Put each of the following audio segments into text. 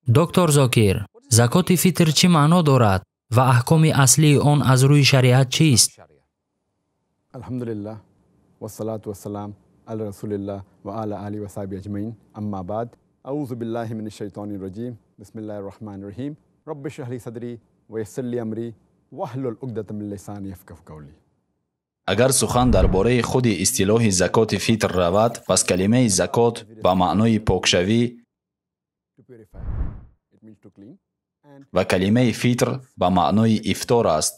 Доктор Зокир, закоти фитр чӣ маъно дорад ва аҳкоми аслии он аз рӯи шариат чист? Алҳамдулиллаҳ вассалату вассалам ала расулиллаҳ ва ала алиҳи ва саҳбиҳи аҷмаин. Амма баъд. Аузу биллаҳи минаш шайтонир раҷим. Бисмиллаҳир раҳмонир раҳим. Рабби шраҳ ли садри ва яссир ли амри ваҳлул уқдатан мин лисани яфқаҳу қавли. Агар сухан дар бораи худи истилоҳи закоти фитр равад, пас калимаи закот ба маънои покшавӣ ва калимаи фитр ба маънои ифтор аст.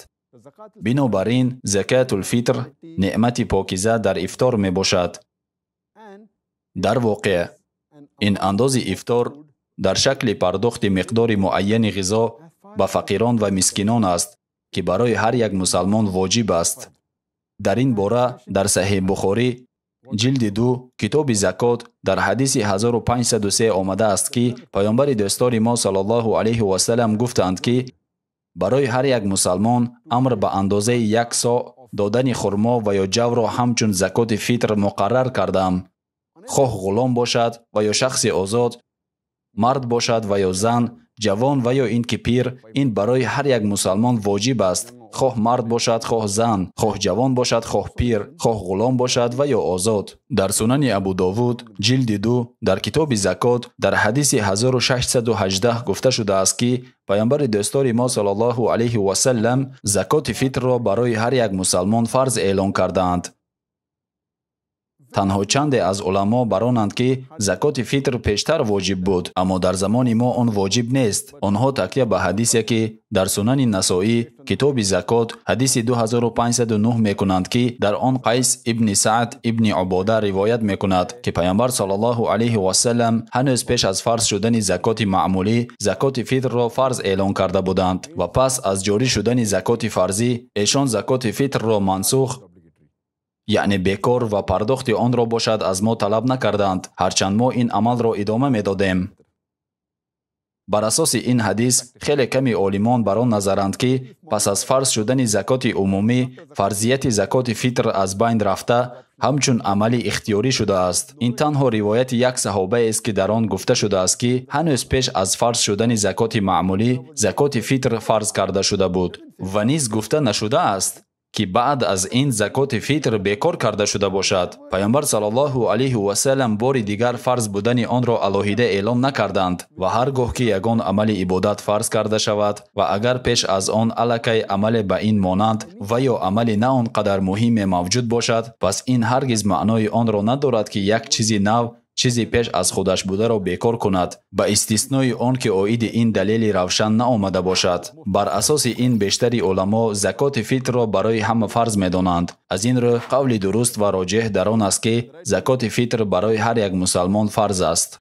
Бинобар ин, закатул фитр неъмати покиза дар ифтор мебошад. Дар воқеъ, ин андози ифтор дар шакли пардохти миқдори муайяни ғизо ба фақирон ва мискинон аст, ки барои ҳар як мусалмон воҷиб аст. Дар ин бора дар Саҳеҳ Бухорӣ ҷилди 2 китоби закот дар ҳадиси 1503 омадааст, ки паёмбари дӯстдори мо саллаллоҳу алайҳи васаллам гуфтанд, ки барои ҳар як мусалмон амр ба андозаи як со додани хурмо ва ё ҷавро ҳамчун закоти фитр муқаррар кардам. Хоҳ ғулом бошад ва ё шахси озод, мард бошад ва ё зан, ҷавон ва ё ин ки пир, ин барои ҳар як мусалмон воҷиб аст. Хоҳ мард бошад, хоҳ зан, хоҳ ҷавон бошад, хоҳ пир, хоҳ ғулом бошад ва ё озод. Дар Сунани Абу Довуд ҷилди 2 дар китоби закот дар ҳадиси 1618 гуфта шудааст, ки паёмбари дӯстдори мо саллаллоҳу алайҳи васаллам закоти фитрро барои ҳар як мусалмон фарз эълон кардаанд. Танҳо чанде аз уламо баронанд, ки закоти фитр пештар воҷиб буд, аммо дар замони мо он воҷиб нест. Онҳо такя ба ҳадисе, ки дар Сунани Насоӣ китоби закот ҳадиси 2509 мекунанд, ки дар он Қайс ибни Саъд ибни Убода ривоят мекунад, ки паёмбар саллаллоҳу алайҳи васаллам ҳанӯз пеш аз фарз шудани закоти маъмулӣ закоти фитрро фарз эълон карда буданд ва пас аз ҷорӣ шудани закоти фарзӣ эшон закоти фитрро мансух, яъне бекор ва пардохти онро бошад аз мо талаб накарданд, ҳарчанд мо ин амалро идома медодем. Бар асоси ин ҳадис хеле ками олимон бар он назаранд, ки пас аз фарз шудани закоти умумӣ фарзияти закоти фитр аз байн рафта ҳамчун амали ихтиёрӣ шудааст. Ин танҳо ривояти як саҳобаест, ки дар он гуфта шудааст, ки ҳанӯз пеш аз фарз шудани закоти маъмулӣ закоти фитр фарз карда шуда буд ва низ гуфта нашудааст, ки баъд аз ин закоти фитр бекор карда шуда бошад. Паёмбар саллаллоҳу алайҳи васаллам бори дигар фарз будани онро алоҳида эълон накарданд ва ҳар гоҳ ки ягон амали ибодат фарз карда шавад ва агар пеш аз он аллакай амале ба ин монанд ва ё амали на он қадар муҳиме мавҷуд бошад, пас ин ҳаргиз маънои онро надорад, ки як чизи нав чизи пеш аз худаш бударо бекор кунад, ба истиснои он ки оиди ин далели равшан наомада бошад. Бар асоси ин бештари уламо закоти фитрро барои ҳама фарз медонанд. Аз ин рӯ қавли дуруст ва роҷеҳ дар он аст, ки закоти фитр барои ҳар як мусалмон фарз аст.